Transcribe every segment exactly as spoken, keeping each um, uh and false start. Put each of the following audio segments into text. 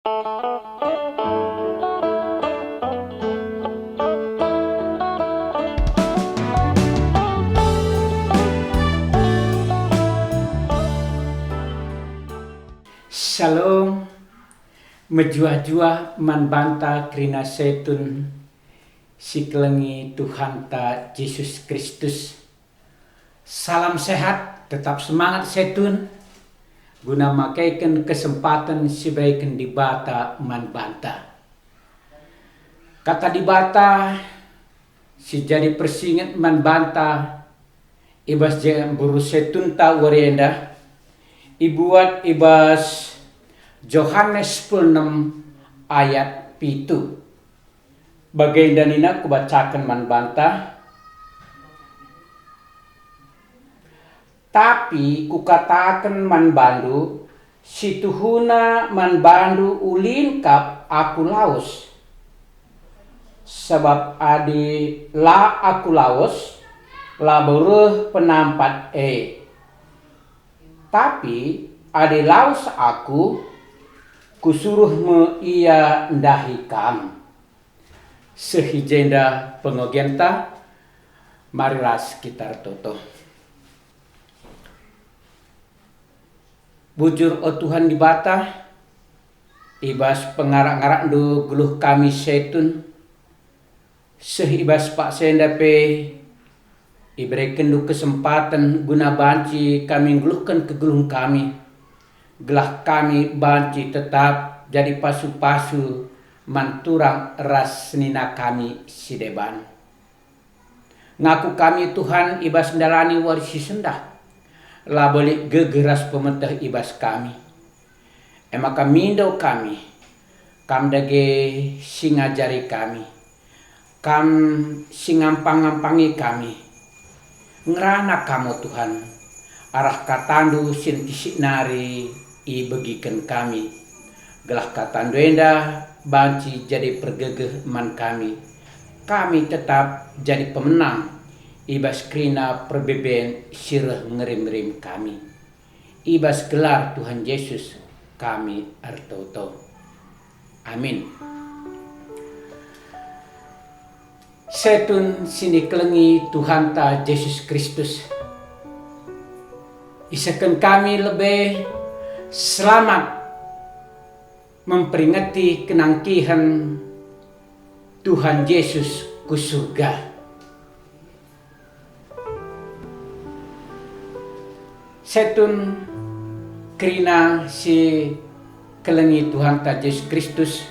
Shalom, mejuah-juah man banta kerina setun si kelengi Tuhanta Jesus Kristus. Salam sehat, tetap semangat setun, guna makeken kesempaten si ibereken Dibata man banta. Kata Dibata si jadi persinget man banta i bas je mburu setunta wari enda, ibuat i bas Johanes sepuluh enem ayat pitu. Bagenda nina kubacaken man banta, "Tapi kukataken man bandu, si tuhuna man bandu ulin kap aku lawes. Sabap adi la aku lawes, labo reh penampat e. Tapi adi lawes aku, kusuruh me ia ndahi kam." Seh i jenda pengogenta, mari ras kita ertoto. Bujur, o Tuhan Dibata, i bas pengarak-ngarakNdu geluh kami setun, seh i bas paksa enda pe iberekenNdu kesempaten guna banci kami nggeluhken kegeluhen kami, gelah kami banci tetap jadi pasu-pasu man turang ras senina kami si deban. Ngaku kami, Tuhan, i bas ndalani wari si sendah, labo lit gegeh ras pemeteh i bas kami. E maka mindo kami, Kam dage si ngajari kami, Kam si ngampang-ngampangi kami. Ngerana Kam, o Tuhan, arah KataNdu si ntisik nari ibegiken kami, gelah KataNdu enda banci jadi pergegeh man kami. Kami tetap jadi pemenang i bas kerina perbeben si reh ngerim-rim kami. I bas gelar Tuhan Jesus kami ertoto. Amin. Setun si nikelengi Tuhanta Jesus Kristus, isehken kami lebe selamat memperingeti kenangkihen Tuhan Jesus ku surga. Setun kerina si kelengi Tuhanta Jesus Kristus,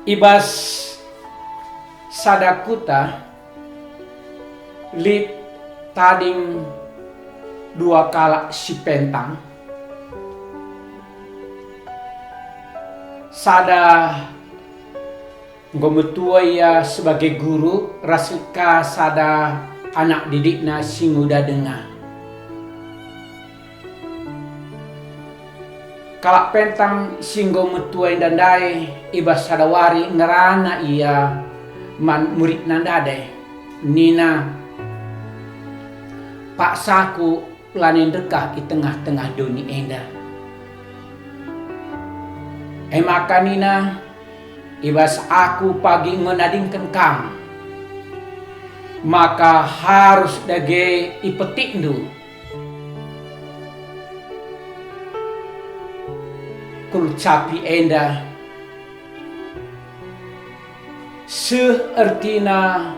i bas sada kuta lit tading dua kalak si pentang. Sada enggo metua ia sebagai guru ras ka sada anak didikna si nguda denga. Kalak pentang si enggo metua enda ndai i bas sada wari ngerana ia man muridna ndai, nina, "Paksaku lanai ndekah i tengah-tengah doni enda." E maka nina, "I bas aku pagi enggo nadingken kam, maka harus dage ipetikndu kulcapi enda." Seh ertina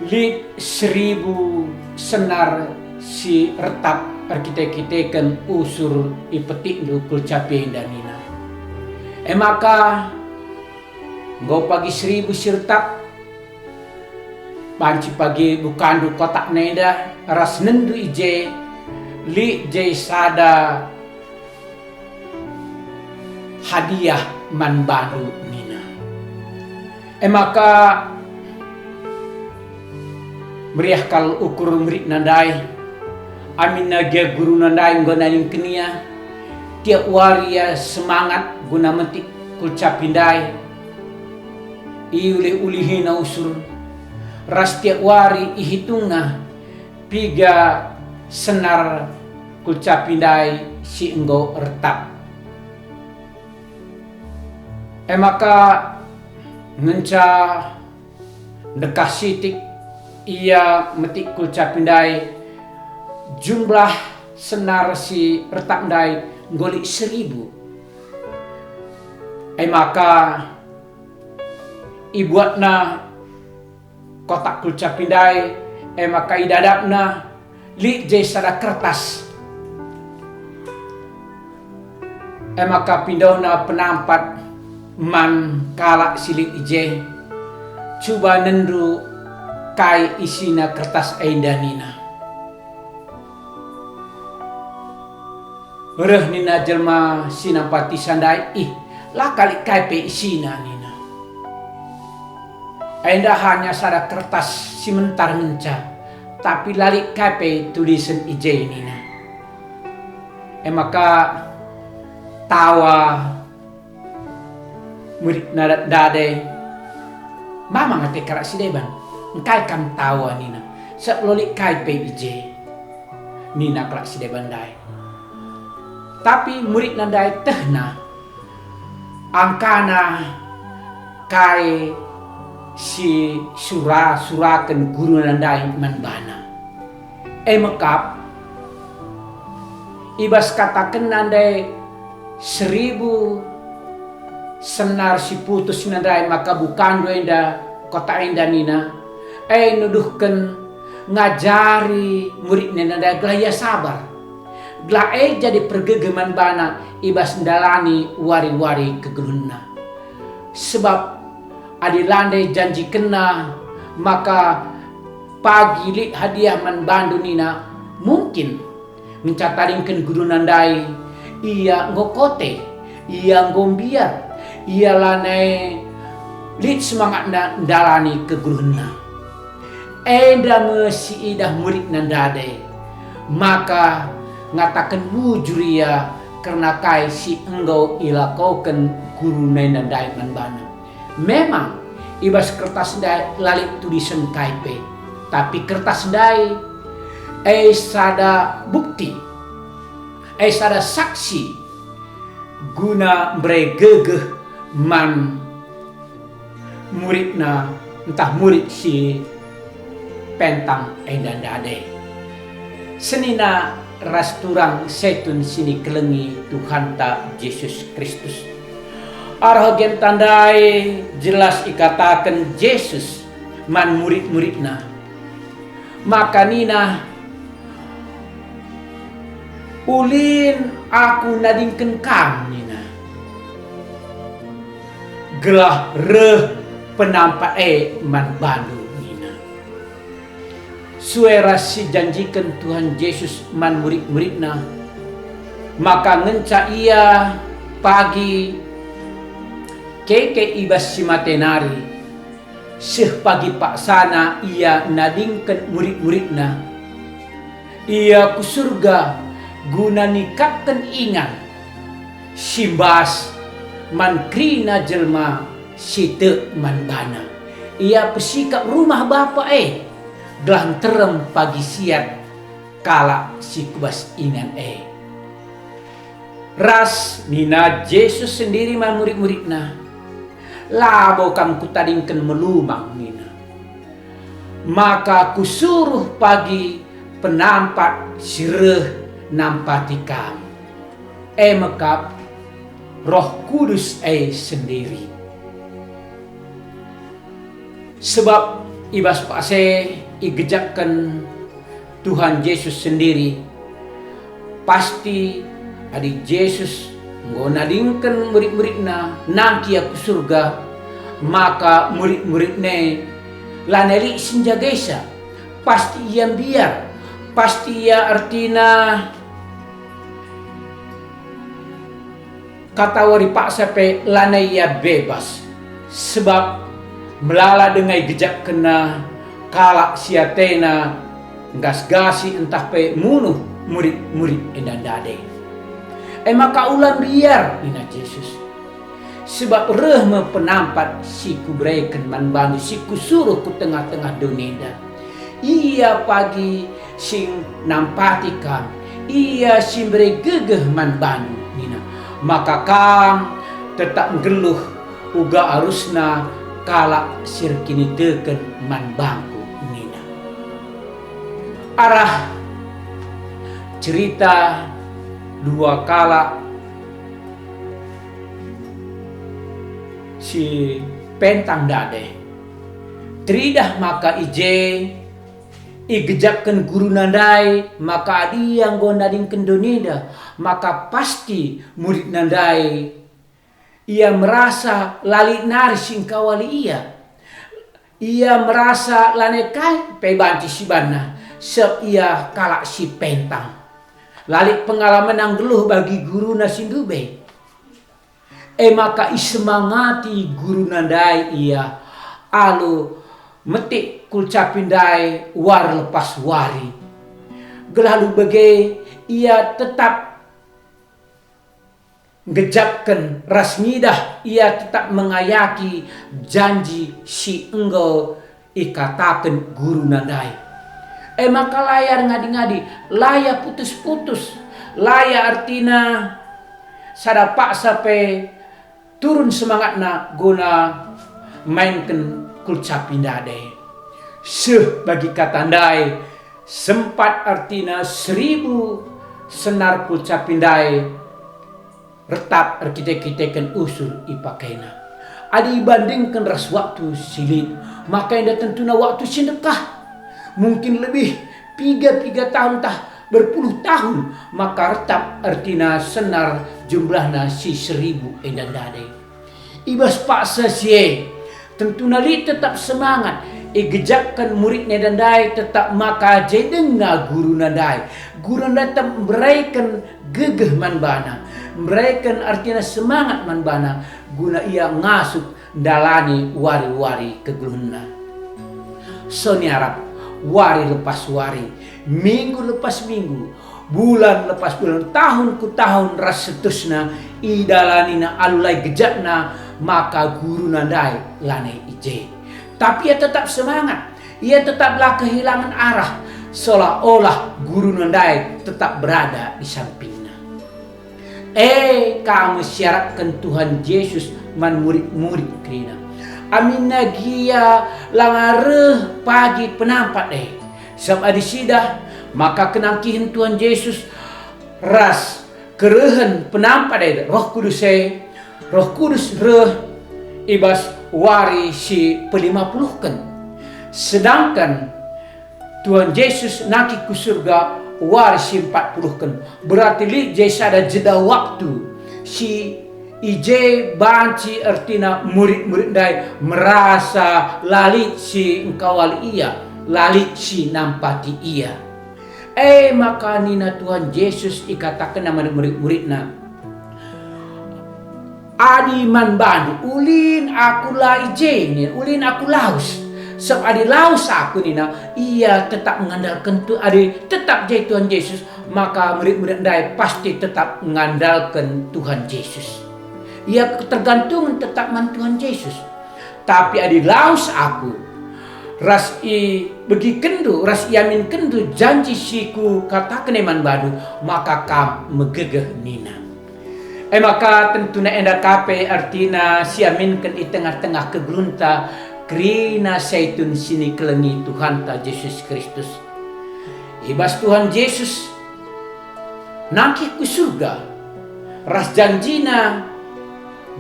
lit seribu senar si retap erkite-kiteken usur ipetikndu kulcapi enda nina. E maka enggo pagi seribu si retap, banci pagi bukandu kotak nenda ras nendu i je, lit je sada hadiah man bandu nina. E maka meriah kal ukur muridna ndai, aminna gia guruna ndai enggo nadingken ia, tiap wari ia semangat guna metik kulcapi ndai. Iulih-ulihina usur, ras tiap wari ihitungna piga senar kulcapi ndai si enggo ertap. E maka ngenca ndekah sitik ia metik kulcapi ndai, jumlah senar si ertap ndai enggo lit seribu. E maka ibuatna kotak kulcapi ndai, e maka idadapna lit je sada kertas. E maka pindona penampat man kalak si lit i je, "Cuba nendu kai isina kertas enda," nina. Reh nina jelma si nampatisa ndai, "Ih, la kalit kai pe isina," nina. "Enda hanya sada kertas si mentar ngenca, tapi la lit kai pe tulisen i je," nina. E maka tawa muridna ndai, "Mamang ate kalak si deban, engkai kam tawa?" nina. "Sebab la lit kai pe i je," nina kalak si deban ndai. Tapi muridna ndai tehna angkana kai si sura-suraken guruna ndai man bana. E mekap, i bas katakenna ndai seribu senar si putus nina ndai maka bukandu enda kota enda nina, e nuduhken ngajari muridna ndai gelah ia sabar, gelah e jadi pergegeh man bana i bas ndalani wari-wari kegeluhenna. Sebab adi la ndai janjikenna maka pagi lit hadiah man bandu nina, mungkin ngenca tadingken guruna ndai, ia enggo kote, ia enggo mbiar, ia lanai lit semangatna ndalani kegeluhenna. Enda me si idah muridna ndai, maka ngataken bujur ia kerna kai si enggo ilakoken guruna enda ndai man bana. Memang, i bas kertas ndai la lit tulisen kai pe, tapi kertas ndai e sada bukti, e sada saksi guna mbere gegeh man muridna ntah murid si pentang enda ndai. Senina ras turang setun si nikelengi Tuhanta Jesus Kristus. Arah genta ndai jelas ikataken Jesus man murid-muridna, maka nina, "Ulin Aku nadingken kam," nina, "gelah reh penampat e man bandu," nina. Sue ras si janjiken Tuhan Jesus man murid-muridna, maka ngenca ia pagi keke i bas si mate nari, seh pagi paksana ia nadingken murid-muridna. Ia ku Surga guna nikapken ingan si mbas man kerina jelma si tek man bana. Ia pesikap rumah Bapa e, gelah nterem pagi siat kalak si ku bas ingan e. Ras nina Jesus sendiri man murid-muridna, "Labo kam kutadingken melumang," nina. "Maka kusuruh pagi penampat si reh nampati kam, e mekap Roh Kudus e sendiri." Sebab i bas paksa e igejakken Tuhan Jesus sendiri, pasti adi Jesus enggo nadingken murid-muridna nangkih ia ku Surga, maka murid-muridna e lanai lit si njagaisa, pasti ia mbiar, pasti ia ertina katawari paksa pe lanai ia bebas, sebab melala denga igejakkenna kalak si atena nggasgasi ntah pe munuh murid-murid enda ndai. E maka ula mbiar, nina Jesus, sebab reh me penampat si kubereken man bandu, si kusuruh ku tengah-tengah doni enda. Ia pagi si nampati kam, Ia si mbere gegeh man bandu, nina, maka kam tetap nggeluh uga arusna kalak si erkiniteken man bangku, nina. Arah cerita dua kalak si pentang ndade. Teridah maka i je igejapken guruna ndai maka adi ia enggo nadingken doni enda, maka pasti muridna ndai ia merasa la lit nari si engkawali ia. Ia merasa lanai kai pe banci sibanna, sebab ia kalak si pentang. La lit pengalamenna nggeluh bagi guruna si ndube. E maka isemangati guruna ndai ia alu metik kulcapi ndai wari lepas wari. Gelah alu bage ia tetap nggejapken ras ngidah, ia tetap mengayaki janji si enggo ikataken guruna ndai. E maka la ia ngadi-ngadi, la ia putus-putus, la ia ertina sada paksa pe turun semangatna guna mainken kulcapi ndade. Seh bagi kata ndai, sempat ertina seribu senar kulcapi ndai retap erkite-kiteken usur ipakena. Adi ibandingken ras waktu si lit, maka enda tentuna waktu si ndekah. Mungkin lebih piga-piga tahun tah berpuluh tahun, maka retap ertina senar jumlahna si seribu enda ndai. I bas paksa si e, tentuna lit tetap semangat, igejapken murid enda ndai tetap maka jedengna guruna ndai. Guruna ndai tetap mbereken gegeh man bana, mbereken ertina semangat man bana, guna ia ngasup ndalani wari-wari kegeluhenna. Soni arap, wari lepas wari, minggu lepas minggu, bulan lepas bulan, tahun ku tahun ras seterusna, idalanina alu la gejapna maka guruna ndai lanai i je. Tapi ia tetap semangat, ia tetap la kehilangan arah, seolah-olah guruna ndai tetap berada di sampingna. E ka me si iarapken Tuhan Jesus man murid-murid kerina. Aminna gia langa reh pagi penampat e. Sabap adi sidah, maka kenangkihen Tuhan Jesus ras kerehen penampat e, Roh Kudus e, Roh Kudus reh i bas wari si pelima puluhken. Sedangkan Tuhan Jesus nangkih ku surga wari si empat puluhken. Berarti lit je sada jeda waktu si i je banci ertina murid-murid ndai merasa la lit si engkawali ia, la lit si nampati ia. E maka nina Tuhan Jesus ikatakenna man murid-muridna, "Adi man bandu, ulin aku la i je," nina, "ulin aku lawes. Sebab adi lawes aku," nina, "ia tetap ngandalken tu, adi tetap je Tuhan Jesus, maka murid-murid ndai pasti tetap ngandalken Tuhan Jesus. Ia ketergantungan tetap man Tuhan Jesus. Tapi adi lawes aku, ras ibegikenndu, ras iaminkenndu janji si kukataken e man bandu, maka kam megegeh," nina. E maka tentuna enda ka pe ertina siaminken i tengah-tengah kegeluhenta kerina Saitun si nikelengi Tuhanta Jesus Kristus. I bas Tuhan Jesus nangkih ku surga ras janjina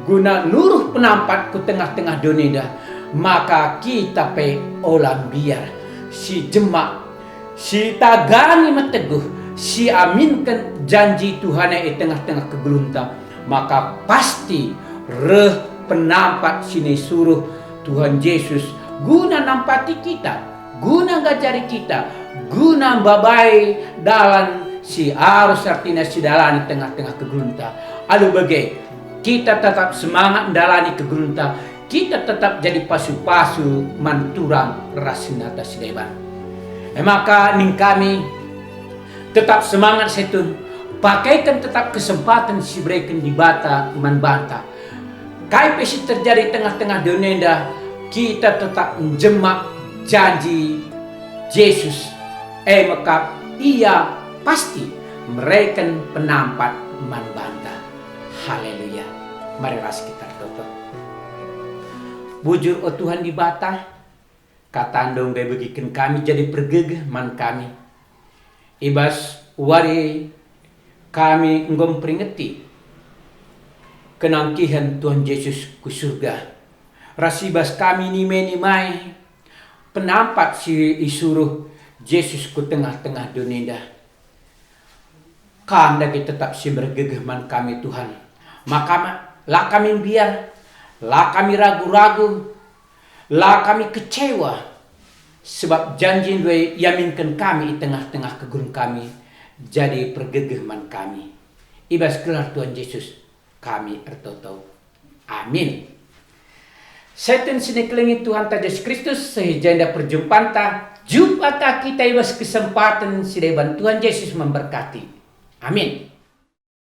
guna nuruh penampat ku tengah-tengah doni enda, maka kita pe ola mbiar, si jemak, si tagani meteguh, si aminken janji Tuhan e i tengah-tengah kegeluhenta, maka pasti reh penampat si nisuruh Tuhan Jesus guna nampati kita, guna ngajari kita, guna mbabai dalan si arus ertina sidalani tengah-tengah kegeluhenta. Alu bage, kita tetap semangat ndalani kegeluhenta, kita tetap jadi pasu-pasu man turang ras si nata si deban. E maka ning kami, tetap semangat Saitun, pakaiken tetap kesempatan si ibereken Dibata man banta. Kai pe si terjadi tengah-tengah doni enda, kita tetap njemak janji Jesus. E mekap, ia pasti mereken penampat man banta. Haleluya. Mari ras kita ertoto. Bujur, o Tuhan Dibata, kataNdu enggo ibegiken kami jadi pergegeh man kami. I bas wari kami enggo mperingeti kenangkihen Tuhan Jesus ku surga, ras i bas kami nime-nimai penampat si isuruh Jesus ku tengah-tengah doni enda. Kam dage tetap si mergegeh man kami, Tuhan. Maka ma-, la kami mbiar, la kami ragu-ragu, la kami kecewa, sebab janjiNdu e iaminken kami i tengah-tengah kegeluhen kami, jadi pergegeh man kami. I bas gelar Tuhan Jesus kami ertoto. Amin. Seten si nikelengi Tuhanta Jesus Kristus, seh jenda perjumpanta, jumpa ka kita i bas kesempaten si deban. Tuhan Jesus memberkati. Amin.